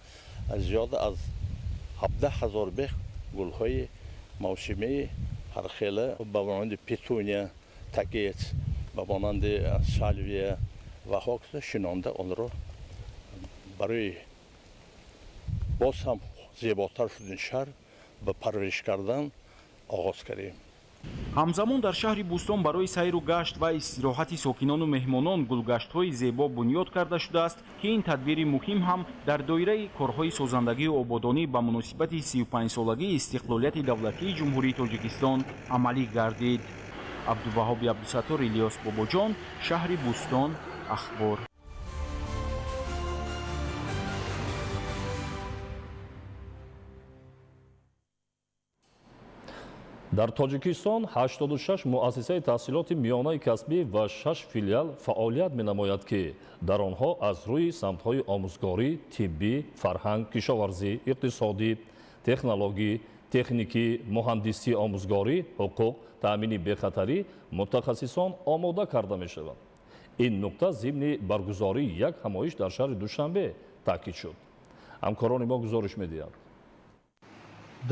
зиёда аз 17 000 бех гулҳои мавсимии Ҳархела ба монанди петуния, тагет, ба монанди сальвия ва ҳоказо шинонда, онро барои боз ҳам зеботар шудани шаҳр ба парвариш кардан оғоз кардем. Ҳамзамон дар шаҳри Бӯстон барои сайру гашт ва истироҳати сокинону меҳмонон гулгаштҳои зебо бунёд карда шудааст, ки ин тадбири муҳим ҳам дар доираи корҳои созандагию ободонӣ ба муносибати 35-солагии истиқлолияти давлатии Ҷумҳурии Тоҷикистон амалӣ гардид. Абдуваҳоби Абдусаттор, Илёс Бобоҷон, шаҳри Бӯстон, Ахбор. Дар Тоҷикистон 86 муассисаи таҳсилоти миёнаи касбӣ ва 6 филиал фаъолият менамояд, ки дар онҳо аз рӯи самтҳои омӯзгорӣ, тиббӣ, фарҳанг, кишоварзӣ, иқтисодӣ, технологӣ, техникӣ, муҳандисӣ, омӯзгорӣ, ҳуқуқ, таъмини бехатарӣ мутахассисон омода карда мешаванд. Ин нуқта зимни баргузории як ҳамоиш дар шаҳри Душанбе таъкид шуд. Ҳамкорони мо гузориш медиҳанд.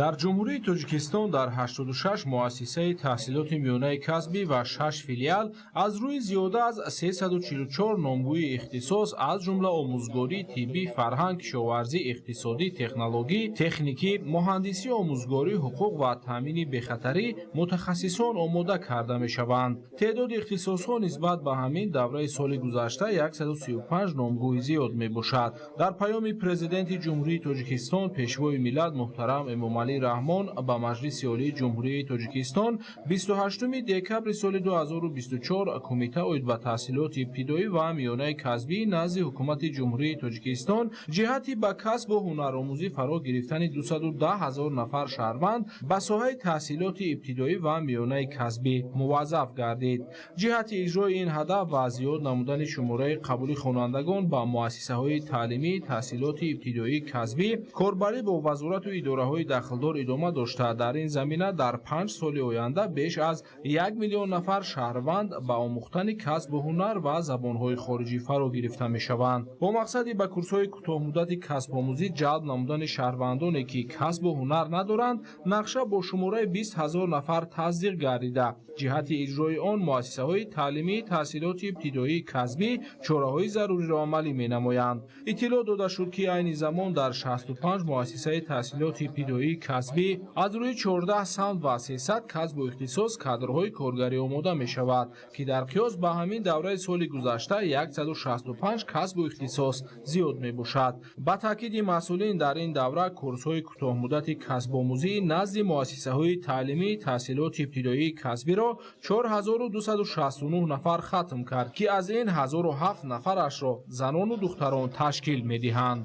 Дар Ҷумҳурии Тоҷикистон дар 86 муассисаи таҳсилоти миёнаи касбӣ ва 6 филиал аз рӯи зиёда аз 344 номгӯи ихтисос, аз ҷумла омӯзгорӣ, тиббӣ, фарҳанг, кишоварзӣ, иқтисодӣ, технологӣ, техникӣ, муҳандисӣ, омӯзгорӣ, ҳуқуқ ва таъмини бехатарӣ мутахассисон омода карда мешаванд. Теъдоди ихтисосҳо нисбат ба ҳамин давраи соли гузашта 135 номгӯи зиёд мебошад. Дар паёми Президенти Ҷумҳурии Тоҷикистон, Пешвои миллат муҳтарам Эмомалӣ Раҳмон ба Маҷлиси Олии Ҷумҳурии Тоҷикистон 28 декабри соли 2024 Кумита оид ба таҳсилоти ибтидоӣ ва миёнаи касбӣ назди Ҳукумати Ҷумҳурии Тоҷикистон ҷиҳати ба касбу ҳунаромӯзӣ фаро гирифтани 210 ҳазор нафар шаҳрванд ба соҳаи таҳсилоти ибтидоӣ ва миёнаи касбӣ муваззаф гардид. Ҷиҳати иҷрои ин ҳадаф ва зиёд намудани шумораи қабули хонандагон ба муассисаҳои таълимии таҳсилоти ибтидоии касбӣ корбарӣ бо вазорату идораҳои дахлдор идома дошта, дар ин замина дар 5 соли оянда беш аз 1 миллион нафар шаҳрванд ба омӯхтани касбу ҳунар ва забонҳои хориҷӣ фаро гирифта мешаванд. Бо мақсади ба курсҳои кӯтоҳмуддати касбомӯзӣ ҷалб намудани шаҳрвандоне, ки касбу ҳунар надоранд, нақша бо шумораи 20 ҳазор нафар тасдиқ гардида, ҷиҳати иҷрои он муассисаҳои таълимии таҳсилоти ибтидоии касбӣ чораҳои заруриро амалӣ менамоянд. Иттилоъ дода шуд, ки айни замон дар 65 муассисаи таҳсилоти ибтидоии касбӣ аз рӯи 14 самт ва 300 касбу ихтисос кадрҳои коргарӣ омода мешавад, ки дар қиёс ба ҳамин давраи соли гузашта 165 касбу ихтисос зиёд мебошад. Ба таъкиди масъулин, дар ин давра курсҳои кӯтоҳмуддати касбомӯзӣ назди муассисаҳои таълимии таҳсилоти ибтидоии касбиро 4269 нафар хатм кард, ки аз ин 1007 нафарашро занону духтарон ташкил медиҳанд.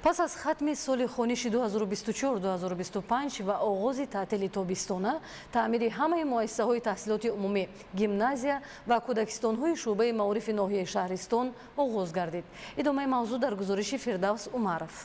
Пас аз хатми соли хониши 2024-2025 ва оғози таътили тобистона, таъмири ҳамаи муассисаҳои таҳсилоти умумӣ, гимназия ва кӯдакистонҳои шӯъбаи маорифи ноҳияи Шаҳристон оғоз гардид. Идомаи мавзӯъ дар гузориши Фирдавс Умаров.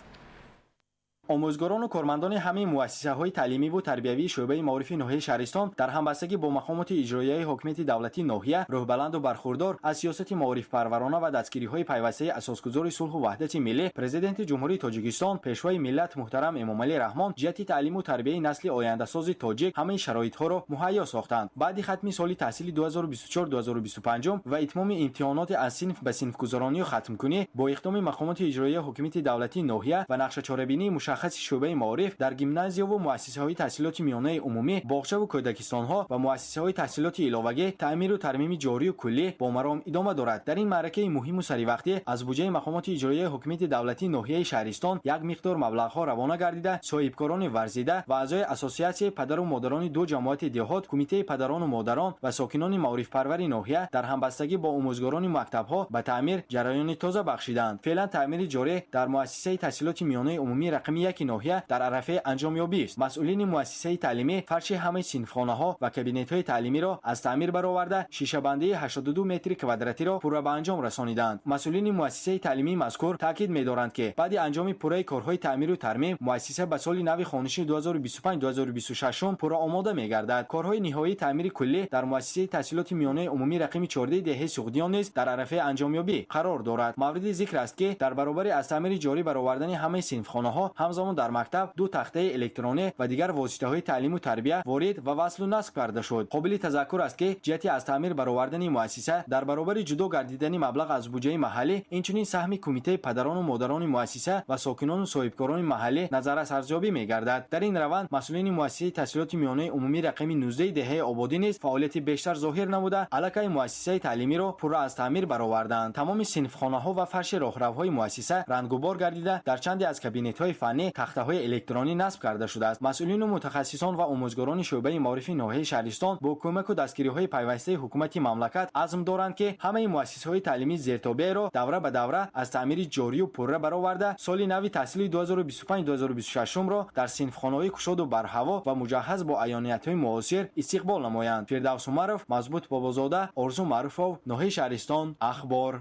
Омӯзгорону кормандони ҳамаи муассисаҳои таълимиву тарбиявии шӯъбаи маорифи ноҳияи Шаҳристон дар ҳамбастагӣ бо мақомоти иҷроияи ҳокимияти давлатии ноҳия рӯҳбаланду бархурдор аз сиёсати маорифпарварона ва дастгириҳои пайвастаи асосгузори сулҳу ваҳдати миллӣ, Президенти Ҷумҳурии Тоҷикистон, Пешвои миллат муҳтарам Эмомалӣ Раҳмон ҷиҳати таълиму тарбияи насли ояндасози тоҷик ҳамаи шароитҳоро муҳайё сохтанд. Баъди хатми соли таҳсили 2024-2025 ва итмоми имтиҳоноти аз синф ба синфгузаронию хатмкунӣ бо иқдоми мақомоти иҷроияи ҳокимияти давлатии ноҳия ва нақшачорабинии мушаххаси шӯъбаи маориф дар гимназияву муассисаҳои таҳсилоти миёнаи умумӣ, боғчаву кӯдакистонҳо ва муассисаҳои таҳсилоти иловагӣ таъмиру тармими ҷорию куллӣ бо маром идома дорад. Дар ин маъракаи муҳиму саривақтӣ аз буҷаи мақомоти иҷроияи ҳокимияти давлатии ноҳияи Шаҳристон як миқдор маблағҳо равона гардида, соҳибкорони варзида ва аъзои ассотсиатсияи падару модарони ду ҷамоати деҳот, кумитаи падарону модарон ва сокинони маорифпарвари ноҳия дар ҳамбастагӣ бо омӯзгорони мактабҳо ба таъмир ҷараёни тоза бахшиданд. Феълан таъмири ҷорӣ дар муассисаи таҳсилоти миёнаи умумии рақами 1 ноҳия дар арафаи анҷомёбист. Масъулини муассисаи таълимӣ фарши ҳамаи синфхонаҳо ва кабинетҳои таълимиро аз таъмир бароварда, шишабандии 82 метри квадратиро пурра ба анҷом расониданд. Масъулини муассисаи таълимии мазкур таъкид медоранд, ки баъди анҷоми пурраи корҳои таъмиру тармим муассиса ба соли нави хониши 2025-2026 пурра омода мегардад. Корҳои ниҳоии таъмири куллӣ дар муассисаи таҳсилоти миёнаи умумӣ рақами 14 деҳаи Суғдиён низ дар арафаи анҷомёбӣ қарор дорад. Мавриди зикр аст, ки дар баробари аз таъмири ҷорӣ баровардани ҳамаи синфхонаҳо, ҳамзамон дар мактаб 2 тахтаи электронӣ ва дигар воситаҳои таълиму тарбия ворид ва васлу насб карда шуд. Қобили тазаккур аст, ки ҷиҳати аз таъмир баровардани муассиса дар баробари ҷудо гардидани маблағ аз буҷаи маҳаллӣ, инчунин саҳми кумитаи падарону модарони муассиса ва сокинону соҳибкорони маҳаллӣ назаррас арзёбӣ мегардад. Дар ин раванд масъулини муассисаи таҳсилоти миёнаи умумӣ рақами 19 деҳаи Ободӣ низ фаъолияти бештар зоҳир намуда, аллакай муассисаи таълимиро пурра аз таъмир бароварданд. Тамоми синфхонаҳо ва фарши роҳравҳои муассиса рангубор гардида, дар чанде аз кабинетҳои фаннӣ тахтаҳои электронӣ насб карда шудааст. Масъулину мутахассисон ва омӯзгорони шӯъбаи маорифи ноҳияи шаҳристон бо кӯмаку дастгириҳои пайвастаи ҳукумати мамлакат азм доранд, ки ҳамаи муассисаҳои таълимии зертобеаро давра ба давра аз таъмири ҷорию пурра бароварда, соли нави таҳсили 2025-2026-ро дар синфхонаҳои кушоду барҳаво ва муҷаҳҳаз бо аёниятҳои муосир истиқбол намоянд. Фирдавс Умаров, Мазбут Бобозода, Орзу Маъруфов, ноҳияи шаҳристон, Ахбор.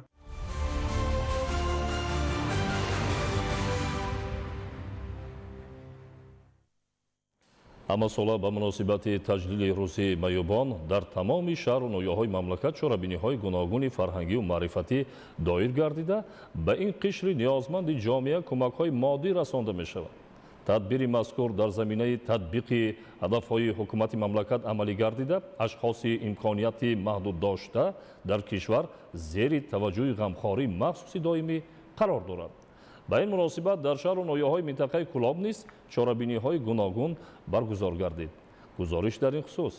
Ҳамасола ба муносибати таҷлили рӯзи маъюбон дар тамоми шаҳру ноҳияҳои мамлакат чорабиниҳои гуногуни фарҳангию маърифатӣ доир гардида, ба ин қишри ниёзманди ҷомеа кӯмакҳои моддӣ расонда мешавад. Тадбири мазкур дар заминаи татбиқи ҳадафҳои ҳукумати мамлакат амалӣ гардида, ашхоси имконияти маҳдуд дошта дар кишвар зери таваҷҷӯҳи ғамхории махсуси доимӣ қарор дорад. Ба ин муносибат дар шаҳру ноҳияҳои минтақаи Кӯлоб низ чорабиниҳои гуногун баргузор гардид. Гузориш дар ин хусус.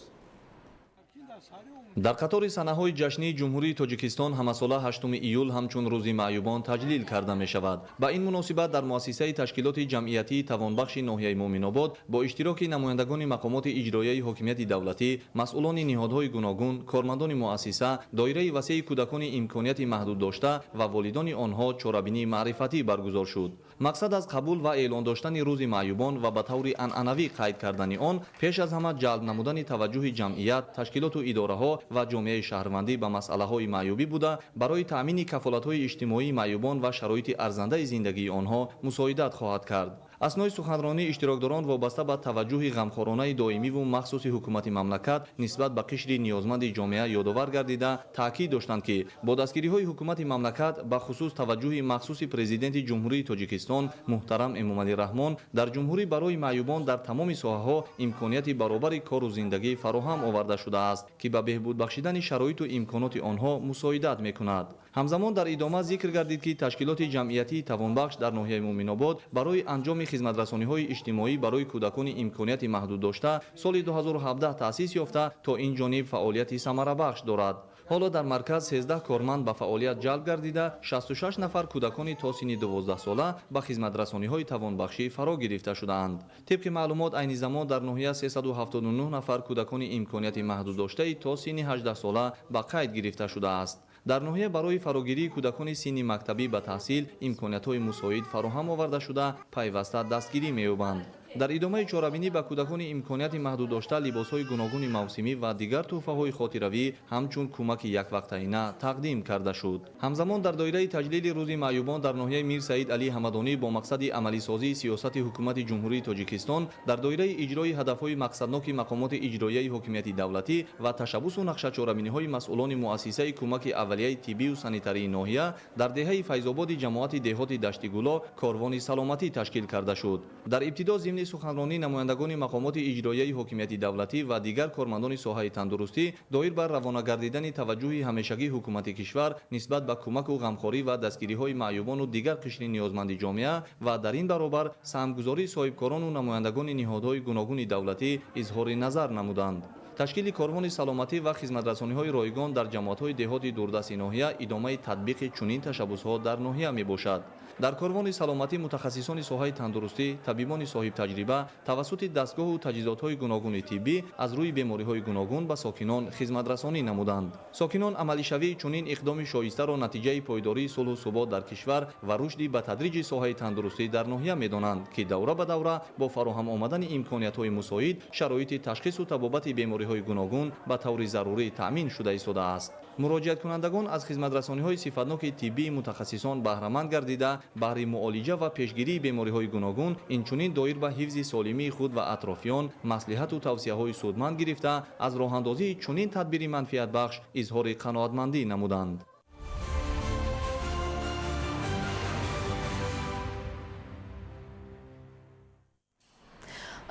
Дар қатори санаҳои ҷашнии Ҷумҳурии Тоҷикистон ҳамасола 8 июл ҳамчун рӯзи маъюбон таҷлил карда мешавад. Ба ин муносибат дар муассисаи ташкилоти ҷамъиятии тавонбахши ноҳияи Муъминобод бо иштироки намояндагони мақомоти иҷроияи ҳокимияти давлатӣ, масъулони ниҳодҳои гуногун, кормандони муассиса, доираи васеи кӯдакони имконияти маҳдуд дошта ва волидони онҳо чорабинии маърифатӣ баргузор шуд. Мақсад аз қабул ва эълон доштани рӯзи маъюбон ва ба таври анъанавӣ қайд кардани он пеш аз ҳама ҷалб намудани таваҷҷӯҳи ҷамъият, ташкилоту идораҳо ва ҷомеаи шаҳрвандӣ ба масъалаҳои маъюбӣ буда, барои таъмини кафолатҳои иҷтимоии маъюбон ва шароити арзандаи зиндагии онҳо мусоидат хоҳад кард. Аснои суханронии иштирокдорон вобаста ба таваҷҷӯҳи ғамхоронаи доимиву махсуси ҳукумати мамлакат нисбат ба қишри ниёзманди ҷомеа ёдовар гардида, таъкид доштанд, ки бо дастгириҳои ҳукумати мамлакат, ба хусус таваҷҷӯҳи махсуси Президенти Ҷумҳурии Тоҷикистон муҳтарам Эмомалӣ Раҳмон, дар ҷумҳурӣ барои маъюбон дар тамоми соҳаҳо имконияти баробари кору зиндагӣ фароҳам оварда шудааст, ки ба беҳбуд бахшидани шароиту имконоти онҳо мусоидат мекунад. Ҳамзамон дар идома зикр гардид, ки ташкилоти ҷамъиятии тавонбахш дар ноҳияи Муъминобод барои анҷоми хизматрасониҳои иҷтимоӣ барои кӯдакони имконияти маҳдуд дошта соли 2017 таъсис ёфта, то ин ҷониб фаъолияти самарабахш дорад. Ҳоло дар марказ 13 корманд ба фаъолият ҷалб гардида, 66 нафар кӯдакони то синни 12 сола ба хизматрасониҳои тавонбахшӣ фаро гирифта шудаанд. Тибқи маълумот, айни замон дар ноҳия 379 нафар кӯдакони имконияти маҳдуд доштаи то синни 18 сола ба қайд гирифта шудааст. Дар ноҳия барои фарогирии кӯдакони синни мактабӣ ба таҳсил имкониятҳои мусоид фароҳам оварда шуда, пайваста дастгирӣ меёбанд. Дар идомаи чорабинӣ ба кӯдакони имконияти маҳдуд дошта либосҳои гуногуни мавсимӣ ва дигар тӯҳфаҳои хотиравӣ ҳамчун кӯмаки яквақтаина тақдим карда шуд. Ҳамзамон дар доираи таҷлили рӯзи маъюбон дар ноҳияи Мир Саид Алӣ Ҳамадонӣ бо мақсади амалисозии сиёсати ҳукумати Ҷумҳурии Тоҷикистон дар доираи иҷрои ҳадафҳои мақсадноки мақомоти иҷроияи ҳокимияти давлатӣ ва ташаббусу нақшачорабиниҳои масъулони муассисаи кӯмаки аввалияи тиббию санитарии ноҳия дар деҳаи Файзободи ҷамоати деҳоти Даштигуло корвони саломатӣ ташкил карда шуд. Дар ибтидо зимни суханронии намояндагони мақомоти иҷроияи ҳокимияти давлатӣ ва дигар кормандони соҳаи тандурустӣ доир ба равона гардидани таваҷҷӯҳи ҳамешагии ҳукумати кишвар нисбат ба кӯмаку ғамхорӣ ва дастгириҳои маъюбону дигар қишри ниёзманди ҷомеа ва дар ин баробар саҳмгузории соҳибкорону намояндагони ниҳодҳои гуногуни давлатӣ изҳори назар намуданд. Ташкили корвони саломатӣ ва хизматрасониҳои ройгон дар ҷамоатҳои деҳоти дурдасти ноҳия идомаи татбиқи чунин ташаббусҳо дар ноҳия мебошад. Дар корвони саломатӣ мутахассисони соҳаи тандурустӣ, табибони соҳибтаҷриба тавассути дастгоҳу таҷҳизотҳои гуногуни тиббӣ аз рӯи бемориҳои гуногун ба сокинон хизматрасонӣ намуданд. Сокинон амалишавии чунин иқдоми шоистаро натиҷаи пойдории сулҳу субот дар кишвар ва рушди ба тадриҷи соҳаи тандурустӣ дар ноҳия медонанд, ки давра ба давра бо фароҳам омадани имкониятҳои мусоид шароити ташхису табобати бемориҳои гуногун ба таври зарурӣ таъмин шуда истодааст. Муроҷиаткунандагон аз хизматрасониҳои сифатноки тиббии мутахассисон баҳраманд гардида, баҳри муолиҷа ва пешгирии бемориҳои гуногун, инчунин доир ба ҳифзи солимии худ ва атрофиён маслиҳату тавсияҳои судманд гирифта, аз роҳандозии чунин тадбири манфиатбахш изҳори қаноатмандӣ намуданд.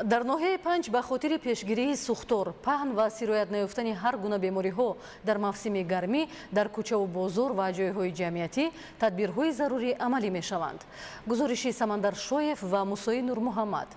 Дар ноҳияи Панҷ ба хотири пешгирии сӯхтор, паҳн ва сироят наёфтани ҳар гуна бемориҳо дар мавсими гармӣ дар кӯчаву бозор ва ҷойҳои ҷамъиятӣ тадбирҳои зарурӣ амалӣ мешаванд. Гузориши Самандар Шоев ва Мусои Нурмуҳаммад.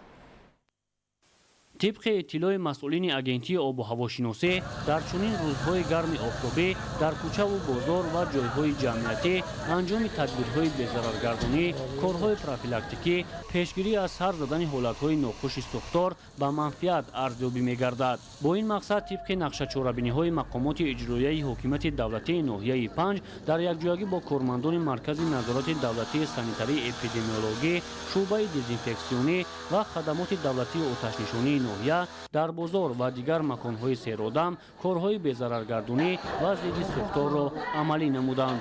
Тибқи иттилои масъулини агентии обу ҳавошиносӣ, дар чунин рӯзҳои гарми офтобӣ дар кӯчаву бозор ва ҷойҳои ҷамъиятӣ анҷоми тадбирҳои безараргардонӣ, корҳои профилактикӣ, пешгирӣ аз сар задани ҳолатҳои нохуши сӯхтор ба манфиат арзёбӣ мегардад. Бо ин мақсад тибқи нақшачорабиниҳои мақомоти иҷроияи ҳокимияти давлатии ноҳияи Панҷ дар якҷоягӣ бо кормандони Маркази назорати давлатии санитарии эпидемиологӣ, шӯъбаи дезинфексионӣ ва хадамоти давлатии оташнишонии ноҳия дар бозор ва дигар маконҳои серодам корҳои безараргардонӣ ва зидди сӯхторро амалӣ намуданд.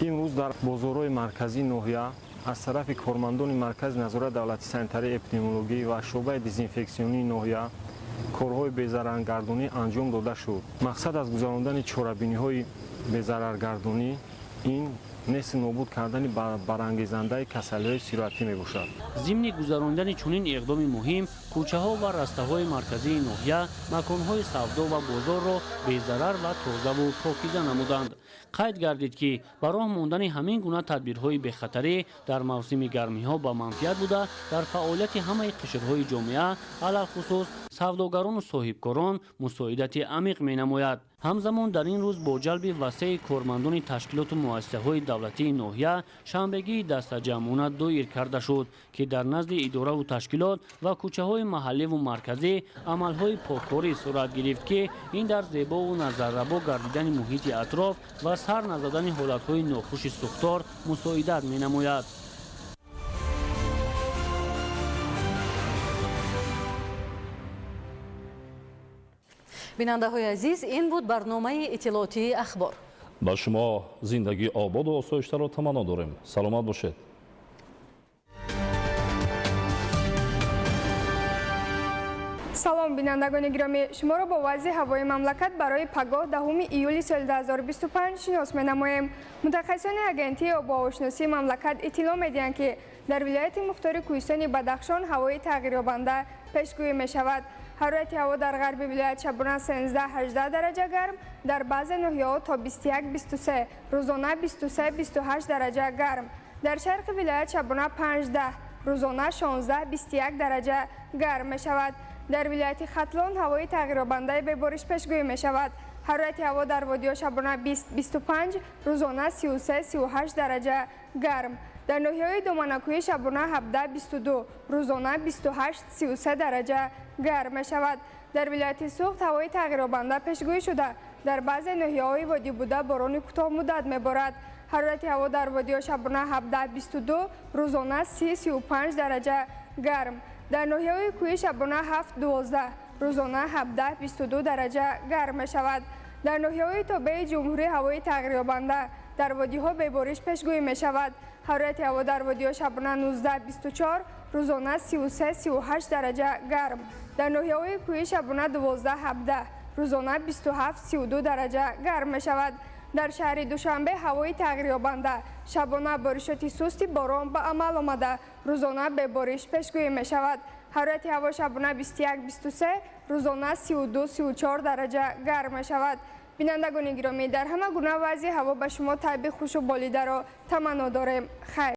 Имрӯз дар бозорҳои марказии ноҳия аз тарафи кормандони Маркази назорати давлатии санитарии эпидемиологӣ ва шӯъбаи дезинфексионии ноҳия корҳои безараргардонӣ анҷом дода шуд. Мақсад аз гузарондани чорабиниҳои безараргардонӣ ин нест нобуд кардани барангезандаи касалиҳои сироятӣ мебошад. Зимни гузарондани чунин иқдоми муҳим, кӯчаҳо ва растаҳои марказии ноҳия, маконҳои савдо ва бозорро безарар ва тозаву покиза намуданд. Қайд гардид, ки ба роҳ мондани ҳамин гуна тадбирҳои бехатарӣ дар мавсими гармиҳо ба манфиат буда, дар фаъолияти ҳамаи қишрҳои ҷомеа, алалхусус савдогарону соҳибкорон мусоидати амиқ менамояд. Ҳамзамон дар ин рӯз бо ҷалби васеи кормандони ташкилоту муассисаҳои давлатии ноҳия шанбегии дастаҷамъона доир карда шуд, ки дар назди идораву ташкилот ва кӯчаҳои маҳалливу марказӣ амалҳои поккорӣ сурат гирифт, ки ин дар зебову назаррабо гардидани муҳити атроф ва сар назадани ҳолатҳои нохуши сӯхтор мусоидат менамояд. Бинандаҳои азиз, ин буд барномаи иттилоотии Ахбор. Ба шумо зиндагии ободу осоиштаро таманно дорем. Саломат бошед. Салом, бинандагони гиромӣ, шуморо бо вазъи ҳавои мамлакат барои пагоҳ 10 июли соли 2025 шинос менамоем. Мутахассисони агентии обуҳавошиносии мамлакат иттилоъ медиҳанд, ки дар вилояти мухтори кӯҳистони Бадахшон ҳавои тағйирёбанда пешгӯӣ мешавад. Ҳарорати ҳаво дар ғарби вилоят шабона 13-18 дараҷа гарм, дар баъзе ноҳияҳо то 21-23, рӯзона 23-28 дараҷа гарм. Дар шарқи вилоят шабона 5-10, рӯзона 16-21 дараҷа гарм мешавад. Дар вилояти Хатлон ҳавои тағйирёбандаи бебориш пешгӯӣ мешавад. Ҳарорати ҳаво дар водиҳо шабона 20-25, рӯзона 33-38 дараҷа гарм. Дар ноҳияҳои доманакӯҳӣ шабона 17-22, рӯзона 28-33 дараҷа гарм мешавад. Дар вилояти Суғд ҳавои тағйирёбанда пешгӯӣ шуда, дар баъзе ноҳияҳои водӣ буда борони кӯтоҳмуддат меборад. Ҳарорати ҳаво дар водиҳо шабона 17-22, рӯзона 30-35 дараҷа гарм. Дар ноҳияҳои кӯҳӣ шабона 7-12, рӯзона 17-22 дараҷа гарм мешавад. Дар ноҳияҳои тобеи ҷумҳурӣ ҳавои тағйирёбанда, дар водиҳо бебориш пешгӯӣ мешавад. Ҳарорати ҳаво дар водиҳо шабона 19-24, рӯзона 33-38 дараҷа гарм. Дар ноҳияҳои кӯҳӣ шабона 12-17, рӯзона 27-32 дараҷа гарм мешавад. Дар шаҳри Душанбе ҳавои тағйирёбанда, шабона боришоти сусти борон ба амал омада, рӯзона бебориш пешгӯӣ мешавад. Ҳарорати ҳаво шабона 21-23, рӯзона 32-34 дараҷа гарм мешавад. Бинандагони гиромӣ, дар ҳама гуна вазъи ҳаво ба шумо табъи хушу болидаро таманно дорем. Хайр.